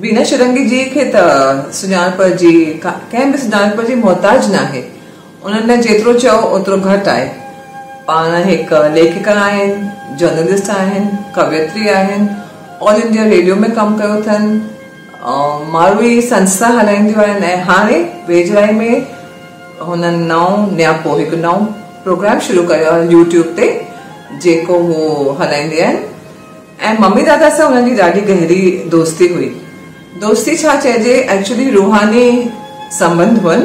بينا شرنگي جي کي ته سڃاڻپ جي ڪنهن به سڃاڻپ جي محتاج ناهي. انهن لاء جيترو چئو اوترو گهٽ آهي. پاڻ هڪ ليکڪا آهن، جرنلسٽ آهن، ڪويتري آهن، آل انڊيا ريڊيو ۾ ڪم ڪيو اٿن، ماروي سنسٿا هلائينديون آهن ۽ هاڻي ويجهڙائي ۾ هنن نئون نياپو هڪ نئون پروگرام شروع ڪيو آهي يوٽيوب تي جيڪو هو هلائيندي آهن. ۽ ممي دادا سان انهن جي ڏاڍي گهري دوستي هئي. دوستي ڇا چئجي ايڪچولي روحاني سنٻنڌ هئن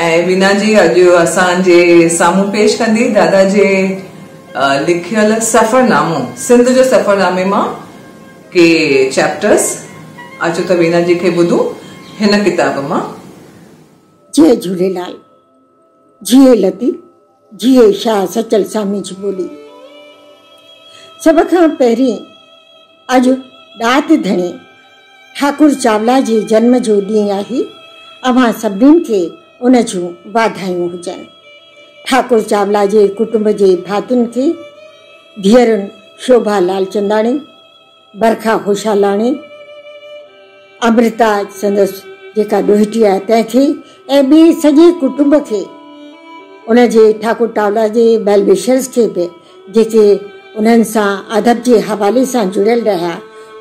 ۽ وينا جي اڄ اسان جي سامهون پيش ڪندي دادا جي لکيل سفرنامو سنڌ جو سفرنامي مان ڪي چيپٽرس اچو ته وينا جي کي ٻڌون هن ڪتاب مان. جئي جهوليلال جيئي لطيف جيئي شاهه سچل سامي جي ٻولي. سڀ کان پهرين اڄ ڏات ڌڻي ٺاڪر چاولا جي جنم جو ڏينهن آهي، اوهان سڀنين کي ان جون واڌايون هجن. ٺاڪر چاولا جي ڪٽنب جي ڀاتين کي ڌيئرن شوڀا لالچنداڻي، برکا خوشحالاڻي، امرتا سندس جيڪا ڏوهٽي آهي تنهن کي ۽ ٻي سڄي ڪٽنب کي ان جي ٺاڪر ٽاولا جي ويل وشرز کي به جيڪي انهن سان ادب جي حوالي سان جڙيل رهيا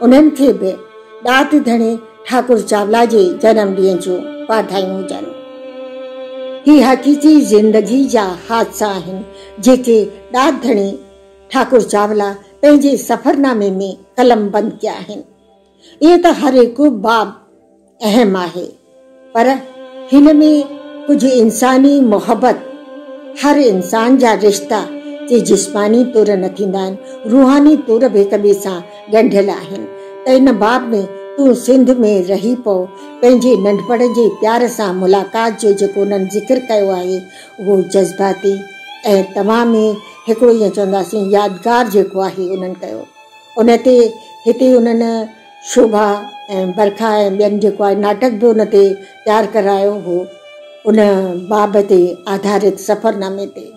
انهن کي به ڏات ڌڻي ٺاڪر چاولا جي جنم ڏينهن جون واڌايون هجن. هي حقيقي زندگي جا حادثا آهن جيڪي ڏات ڌڻي ٺاڪر چاولا پنهنجي سفرنامي ۾ قلمبند ڪيا آهن. ائين ته هر هڪ باب اهم آهي پر هن ۾ ڪجهه انساني محبت، هر انسان جا رشتا ڪي جسماني طور نه ٿيندا آهن، روحاني طور به هڪ ٻئي سان ڳنڍيل آهن ته ان باب ۾ تون سنڌ ۾ رهي پئو پنهنجي ننڍپڻ جي پيار سان ملاقات جو جيڪو انهن ذڪر ڪيو آهي اهو جذباتي ۽ تمام ئي هڪڙو ائين چونداسين يادگار جيڪو آهي انهن ڪيو ان تي هتي انهن شوڀا ۽ برکا ۽ ٻين جيڪو آهي ناٽڪ به ان تي تيار ڪرايو هو ان باب تي آڌارت سفرنامي تي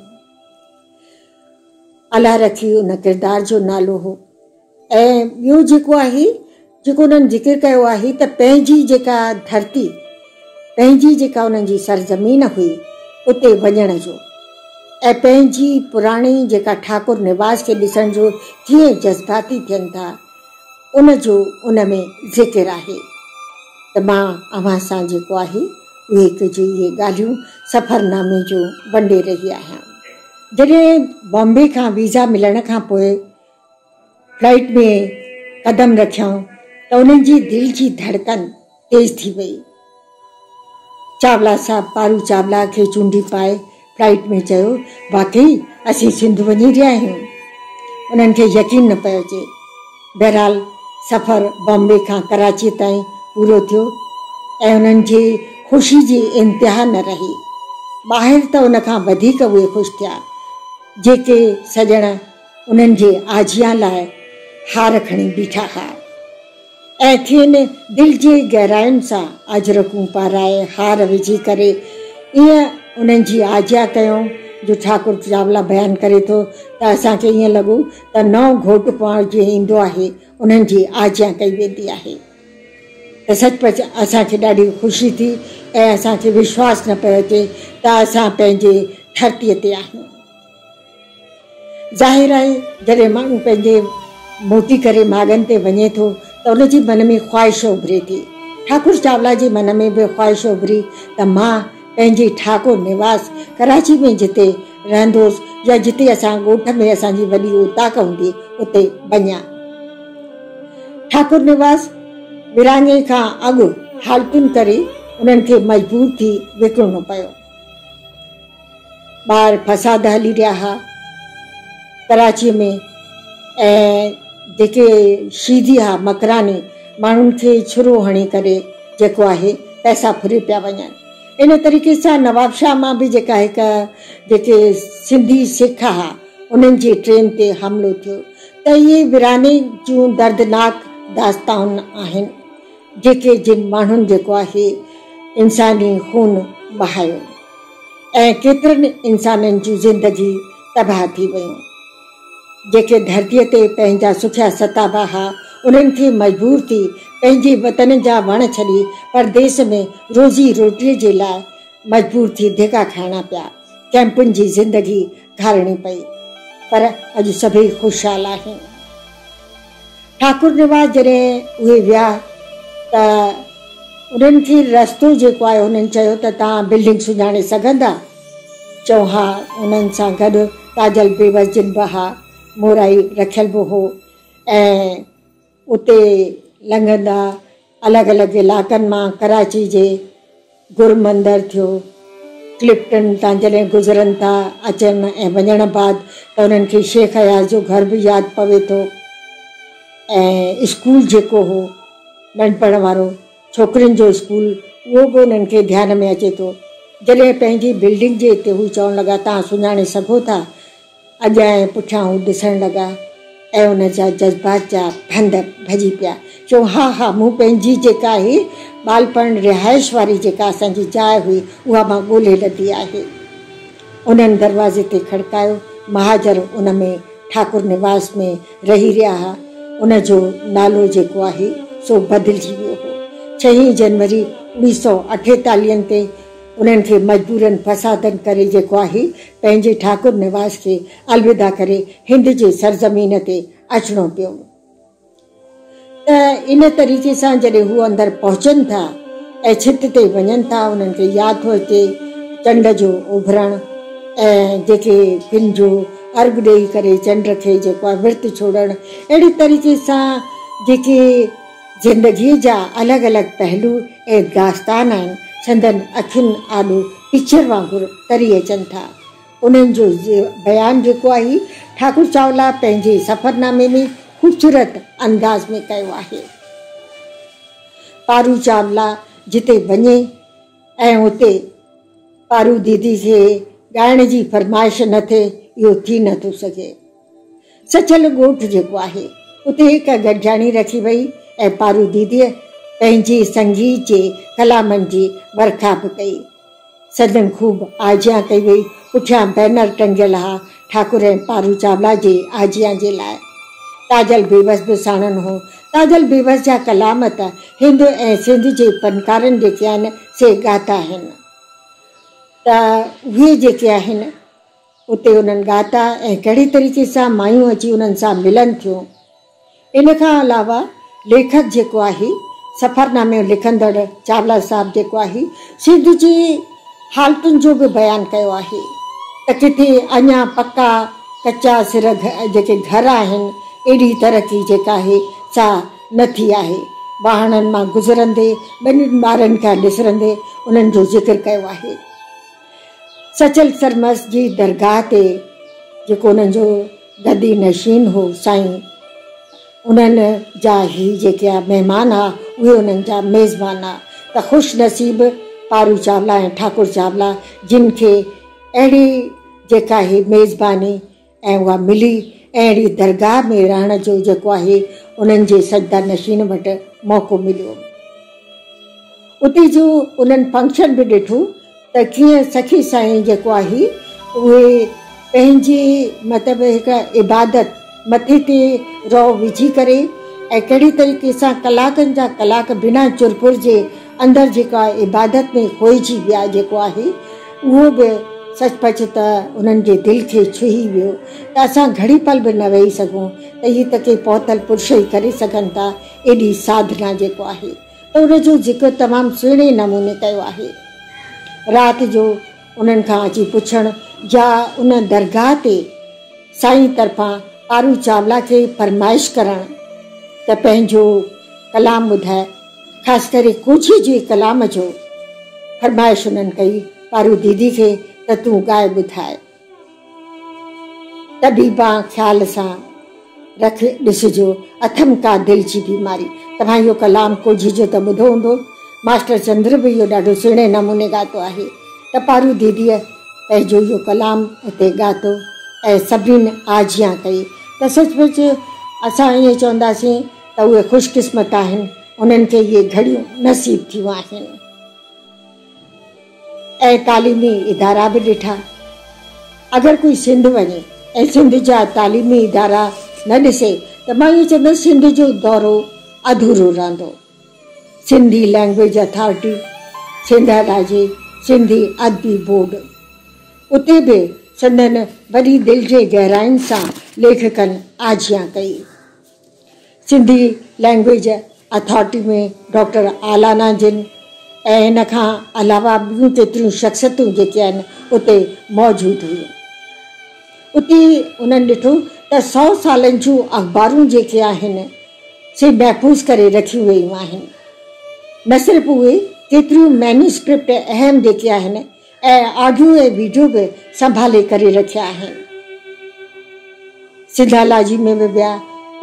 الله رکي ان ڪردار جو نالو هو ۽ ٻيو جيڪو آهي جيڪو انهن ذڪر ڪيو آهي ته پنهنجي جيڪا ڌرتي، پنهنجي جيڪا انهن جي سرزمين هئي اتي وڃڻ جو ۽ پنهنجي پراڻي جيڪا ٺاڪر نواس کي ڏسڻ جو ڪيئن جذباتي ٿين ٿا ان جو ان ۾ ذڪر آهي ته مان اوهان سان جيڪو آهي اهي ڪجهه اهي ڳالهيون سفرنامي جون ونڊي رهي آهيان. جڏهن بامبي کان ويزا ملڻ کان پوء فلائيٽ ۾ قدم رکيائون ته انهن جي دل جي ڌڙڪن تيز ٿي وئي. چاولا صاحب پارو چاولا کي چونڊي پائي فلائيٽ ۾ چيو، واقعي اسين سنڌ وڃي رهيا آهيون. انهن کي يقين نه پيو اچي. بهرحال سفر بامبي کان ڪراچي تائين پورو ٿيو ۽ انهن جي خوشي جي انتها نه رهي. ٻاهر ته ان کان وڌيڪ اهي خوش ٿيا، جيڪي سڄڻ انهن جي آجيان لاء هار کڻي بيٺا ها ۽ کين دل جي گهراين سان اجرڪون پارائي هار وجهي ڪري ائين انهن جي آجيان ڪيائون جو ٺاڪر چاولا بيان ڪري ٿو ته اسان کي ائين لڳو ته نئون گهوٽ ڪنوار جيئن ايندو آهي انهن جي آجيان ڪئي ويندي آهي ته سچ پچ اسان کي ڏاڍي خوشي ٿي ۽ اسان کي وشواس نه پيو اچي ته اسان پنهنجي ڌرتيء تي آهيون. ظاهر آهي جڏهن ماڻهو پنهنجي موٽي ڪري ماڳن تي وڃي ٿو ته ان جي من ۾ خواهش اڀري ٿي. ٺاڪر چاولا جي من ۾ به خواهش اڀري ته مان پنهنجي ٺاڪر نواس ڪراچي ۾ جتي رهندو هوس يا جتي اسان ڳوٺ ۾ اسان جي وڏي اوطاق هوندي اتي وڃان. ٺاڪر نواس ورهاڱي کان اڳ حالتن ڪري انهن کي مجبور ٿي وڪڻڻو پيو. ٻاهر فساد هلي رهيا ها ڪراچيء ۾ ۽ جيڪي شيدي ها مڪراني ماڻهن کي ڇرو هڻي ڪري جيڪو آهي پئسا ڦري پيا وڃن ان طريقي سان نوابشاهه مان به جيڪا هڪ جيڪي سنڌي سک ها انهن جي ٽرين تي حملو ٿيو ته اهي ورهاڱي جون دردناڪ داستان آهن. جيڪي جن ماڻهن جيڪو آهي انساني خون وهايو ۽ ڪيترن انسانن جون زندگي تباهه ٿي ويون. جيڪي ڌرتيء تي پنهنجا سکيا ستابا ها انهن کي مجبور ٿي پنهنجي وطن جا وڻ ڇڏي پرديس ۾ روزي روٽيء جي لاء مجبور ٿي ڌڪا کائڻا پيا، ڪئمپن جي زندگي گهارڻي پئي. پر اڄ سڀئي خوشحال آهن. ٺاڪر نواز جڏهن اهي ويا ته انهن کي رستو جيڪو آهي انهن چيو ته توهان بلڊنگ سڃاڻي سگهندا؟ چئون ها انهن سان گڏ تاجل بيوس جن به ها مورائي رکيل به هو ۽ اتي لنگهندا الڳ الڳ علائقن مان ڪراچي جي گر مندر ٿيو، ڪلفٽن تان جڏهن گذرن ٿا اچڻ ۽ وڃڻ بعد ته انهن کي شيخ اياز جو گهر به ياد پوي ٿو ۽ اسڪول جيڪو هو ننڍپڻ وارو ڇوڪرين جو اسڪول اهو به انهن کي ڌيان ۾ اچي ٿو. جڏهن پنهنجي بلڊنگ جي اتي هو چوڻ لڳا توهان سڃاڻي سگهو ٿا؟ اڳيان ۽ پٺيان هو ڏسڻ لڳا ۽ ان جا جذبات جا ڦند ڀڄي پيا. چيو، ها ها، مون پنهنجي جيڪا هي ٻالپڻ رهائش واري جيڪا اسان جي جاء هئي، اها مان ڳولهي لڌي آهي. انهن دروازي تي کڙڪايو. مهاجر ان ۾ ٺاڪر نواس ۾ رهي رهيا ها. ان جو نالو جيڪو آهي، سو بدلجي ويو هو. ڇهين جنوري اڻويهه سئو اٺيتاليهن تي انهن کي مجبورن فسادن ڪري جيڪو آهي پنهنجي ٺاڪر نواس کي الوداع ڪري هند جي سرزمين تي اچڻو پيو ته ان طريقي سان جڏهن هو اندر پهچن ٿا ۽ ڇت تي وڃن ٿا انهن کي ياد ٿو اچي چنڊ جو اڀرڻ ۽ جيڪي ڪن جو ارگ ڏيئي ڪري چنڊ کي جيڪو آهي ورت ڇوڙڻ اهڙي طريقي سان جيڪي زندگيء جا الڳ الڳ پهلو ۽ داستان آهن، سندن اکين آڏو پڪچر وانگر تري اچن ٿا. انهن جو بيان جيڪو آهي، ٺاڪر چاولا پنهنجي سفرنامي ۾ خوبصورت انداز ۾ ڪيو آهي. پارو چاولا جتي وڃي ۽ اتي پارو ديدي کي ڳائڻ جي فرمائش نه ٿئي، اهو ٿي نه ٿو سگهي. سچل ڳوٺ جيڪو آهي، اتي هڪ گڏجاڻي رکي وئي ۽ پارو ديديء پنهنجي سنگيت جي ڪلامن جي ورکا به ڪئي. سندن خوب آجيان ڪئي وئي. پٺيان بينر ٽنگيل ها ٺاڪر ۽ پارو چاولا جي آجيان جي لاء. تاجل بيوس به ساڻن هو. تاجل بيوس جا ڪلام ته هند ۽ سنڌ جي فنڪارن جيڪي آهن سي ڳاتا آهن ته اهي جيڪي آهن، اتي انهن ڳاتا ۽ ڪهڙي طريقي سان مايون اچي انهن سان ملن ٿيون. ان کان علاوه ليکڪ جيڪو آهي سفرنامو لکندڙ چاولا صاحب جيڪو آهي سنڌ جي حالتن جو به بيان ڪيو آهي ته ڪٿي اڃا پڪا ڪچا سر جيڪي گهر آهن ايڏي ترقي جيڪا آهي سا نه ٿي آهي. واهڻن مان گذرندي ٻنين ٻارن کان ڏسرندي انهن جو ذڪر ڪيو آهي. سچل سرمست جي درگاهه تي جيڪو انهن جو گدي نشين هو سائين انهن جا هي جيڪي آ مهمان ها اهي انهن جا ميزبان ها ته خوش نصيب پارو چاولا ۽ ٺاڪر چاولا جن کي اهڙي جيڪا هي ميزباني ۽ اها ملي ۽ اهڙي درگاهه ۾ رهڻ جو جيڪو آهي انهن جي سجده نشين وٽ موقعو مليو. اتي جو انهن فنڪشن به ڏٺو ته ڪيئن سخي سائين جيڪو آهي اهي پنهنجي مطلب هڪ عبادت مٿي تي رئو وجهي ڪري ۽ ڪهڙي طريقي سان ڪلاڪن جا ڪلاڪ بنا چرپر جي اندر جيڪا عبادت ۾ کوئجي ويا جيڪو آهي اهو به سچ پچ ته انهن جي دل کي ڇهي ويو ته اسان گهڙي پل به نه ويهي سگهون ته هي ته ڪي پهتل پرش ئي ڪري سگهن ٿا ايڏي ساڌنا جيڪو آهي ته ان جو ذڪر تمام سهڻي نموني ڪيو آهي. رات جو انهن کان اچي پڇڻ يا ان درگاهه تي سائين طرفان پارو چاولا کي فرمائش ڪرڻ ته پنهنجو ڪلام ٻڌاء خاص ڪري ڪوجهي جي ڪلام جو فرمائش انهن ڪئي پارو ديدي کي ته تون ڳائي ٻڌاء. طبيبان خيال سان رک ڏسجو اٿم ڪا دل جي بيماري. توهان اهو ڪلام ڪوجهي جو ته ٻڌو هوندو. ماسٽر چندر به اهو ڏاڍو سهڻي نموني ڳاتو آهي. ته پارو ديديء پنهنجو اهو ڪلام اتي ڳاتو ۽ سڀني آجيان ڪئي ته سچ پچ اسان ائين چونداسين ته اهي خوش قسمت آهن انهن کي اهي گهڙيون نصيب ٿيون آهن ۽ تعليمي ادارا به ڏٺا. اگر ڪوئي سنڌ وڃي ۽ سنڌ جا تعليمي ادارا نه ڏسي ته ته مان ائين چوندس سنڌ جو دورو اڌورو رهندو. سنڌي لئنگئيج اٿارٽي، سنڌالاجي، سنڌي ادبي بورڊ اتي به سندن وڏي دل جي گهراين سان ليکڪن آجيان ڪئي. Sindhi language authority ۾ doctor Allana جن ۽ ان کان علاوه ٻيون ڪيتريون شخصيتون جيڪي آهن اتي موجود هيون. اتي انهن ڏٺو ته سئو سالن جون اخبارون جيڪي آهن سي محفوظ ڪري رکيون ويون آهن. نه صرف اهي ڪيتريون مينوسڪرپٽ اهم جيڪي آهن ۽ آڊيو ۽ ويڊيو به سنڀالي ڪري رکيا آهن. سنڌالاجي ۾ به ويا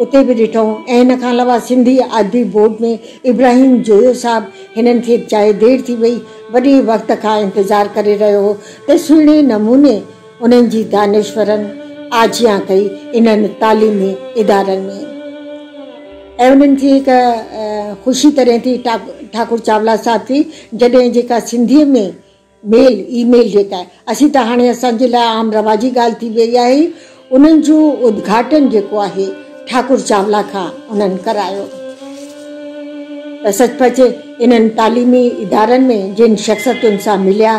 اتي به ڏٺائون ۽ ان کان علاوه سنڌي ادبي بورڊ ۾ ابراهيم جويو صاحب هنن کي چاهي دير ٿي وئي وڏي وقت کان انتظار ڪري رهيو هو ته سهڻي نموني انهن جي دانشورن آجيان ڪئي انهن تعليمي ادارن ۾ ۽ انهن کي هڪ خوشي تڏهن ٿي ٺاڪر چاولا صاحب کي جڏهن جيڪا سنڌيء ۾ ميل، اي ميل، جيڪا اسين ته هاڻي اسان جي لاء عام رواجي ڳالهه ٿي ويئي آهي، انهن جو ادگهاٽن جيڪو آهي ٺاڪر چاولا کان انهن ڪرايو ته سچ پچ انهن تعليمي ادارن ۾ جن شخصيتن سان مليا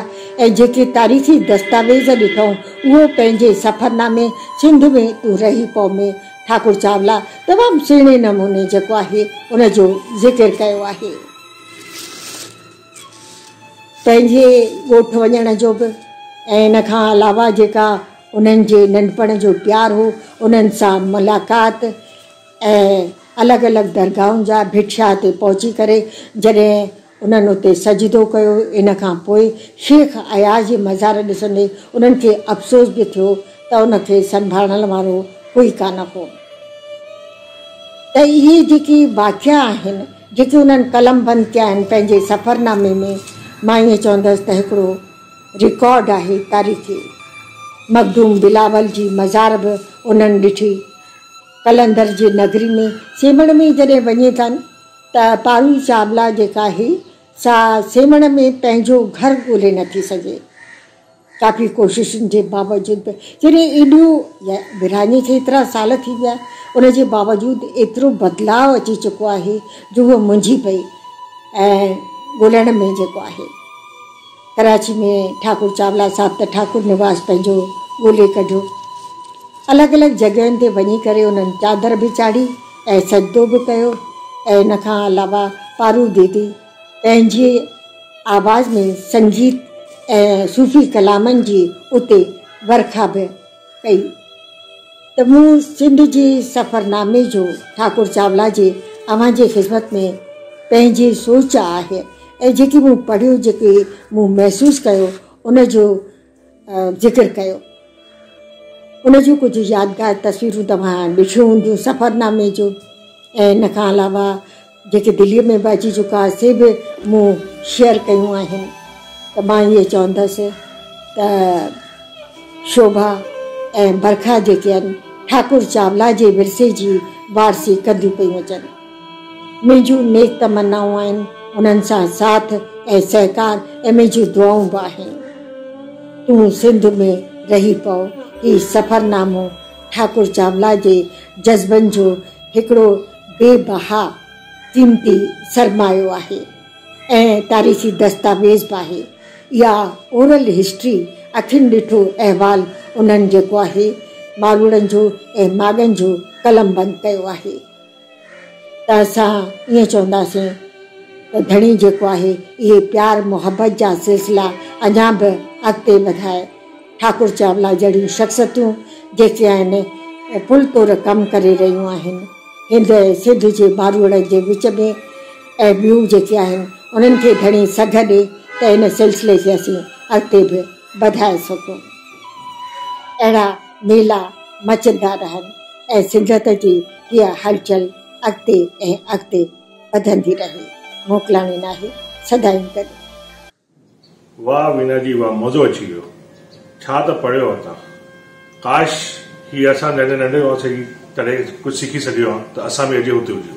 ۽ جيڪي تاريخي دستاويز ڏٺائون اهو پنهنجي سفرنامي سنڌ ۾ تون رهي پئو ۾ ٺاڪر چاولا تمام سهڻي نموني جيڪو آهي ان جو ذڪر ڪيو آهي. پنهنجي ڳوٺ وڃڻ جو به ۽ ان کان علاوه جيڪا انهن جي ننڍپڻ جو پيار هو انهن سان ملاقات ۽ الڳ الڳ درگاهن جا ڀٽ شاهه تي پهچي ڪري جڏهن انهن اتي سجدو ڪيو ان کان پوء شيخ اياز جي مزار ڏسندي انهن کي افسوس به ٿيو ته ان کي سنڀالڻ وارو ڪوئي ڪانه هو ته اهي جيڪي واقعا آهن جيڪي انهن قلمبند ڪيا آهن پنهنجي سفرنامي ۾ مان ائين چوندس ته هڪڙو رڪارڊ آهي تاريخي. مخدوم بلاول جي مزار به انهن ڏٺي. قلندر جي نگري ۾ سيوهڻ ۾ جڏهن وڃي ٿا ته پارو چاولا جيڪا آهي سا سيوهڻ ۾ پنهنجو گهر ڳولي نٿي سگهي. ڪافي ڪوششن جي باوجود به جڏهن ايڏو ورهاڱي کي ايترا سال ٿي ويا ان جي باوجود ايترو بدلاء اچي چڪو آهي جو هوء منجهي پئي ۽ ڳولڻ ۾ جيڪو آهي ڪراچي ۾ ٺاڪر چاولا صاحب ته ٺاڪر نواس پنهنجو ڳولي ڪڍيو. الڳ الڳ جڳهين تي وڃي ڪري انهن چادر به چاڙهي ۽ سجدو به ڪيو ۽ ان کان علاوه پارو ديدي پنهنجي آواز ۾ سنگيت ۽ صوفي ڪلامن جي اتي ورکا به ڪئي ته مون سنڌ جي سفرنامي جو ٺاڪر چاولا جي اوهان جي خدمت ۾ پنهنجي سوچ آهي ۽ جيڪي مون پڙهيو جيڪي مون محسوس ڪيو ان جو ذڪر ڪيو. ان جون ڪجهه يادگار تصويرون توهان ڏٺيون هونديون سفرنامي جون ۽ ان کان علاوه جيڪي دليء ۾ به اچي چڪا سي به مون شيئر ڪيون آهن ته مان اهي چوندس ته شوڀا ۽ برکا جيڪي آهن ٺاڪر چاولا جي ورثي جي وارثي ڪنديون پيون اچن. منهنجون نيڪ تمنائون آهن انهن سان ساٿ ۽ سهڪار ۽ منهنجون دعائون به آهن. تون سنڌ ۾ رهي پئو. هي سفرنامو ٺاڪر چاولا جي جذبن جو هڪڙو بي بها قيمتي سرمايو آهي ۽ تاريخي دستاويز به آهي. اها اورل هسٽري، اکين ڏٺو احوال، انهن جيڪو آهي ماروئڙن جو ۽ ماڳن جو قلمبند ڪيو آهي. ته اسان ائين چونداسين ته ڌڻي جيڪو آهي اهي پيار محبت جا سلسلا اڃا به اڳتي وڌائي. ٺاڪر چاولا جهڙيون شخصيتون جيڪي آهن پل طور ڪم ڪري رهيون آهن هند ۽ سنڌ جي ماروئڙن جي وچ ۾ ۽ ٻيون جيڪي آهن انهن کي ڌڻي سگهه ڏي ته ان سلسلي کي اسين اڳتي به وڌائي سگهون. اهڙا ميلا مچندا رهن ۽ سنڌيت جي هيء هلچل اڳتي ۽ اڳتي وڌندي رهي. موڪلاڻي ناهي، سدائين گڏ. واه وينا جي واه مزو اچي ويو ڇا ته پڙهيو اٿا ڪاش هي اسان جڏهن ننڍي هئاسين تڏهن ڪجهه سکي سگهيو ها ته اسان به اڄ هتي هجون.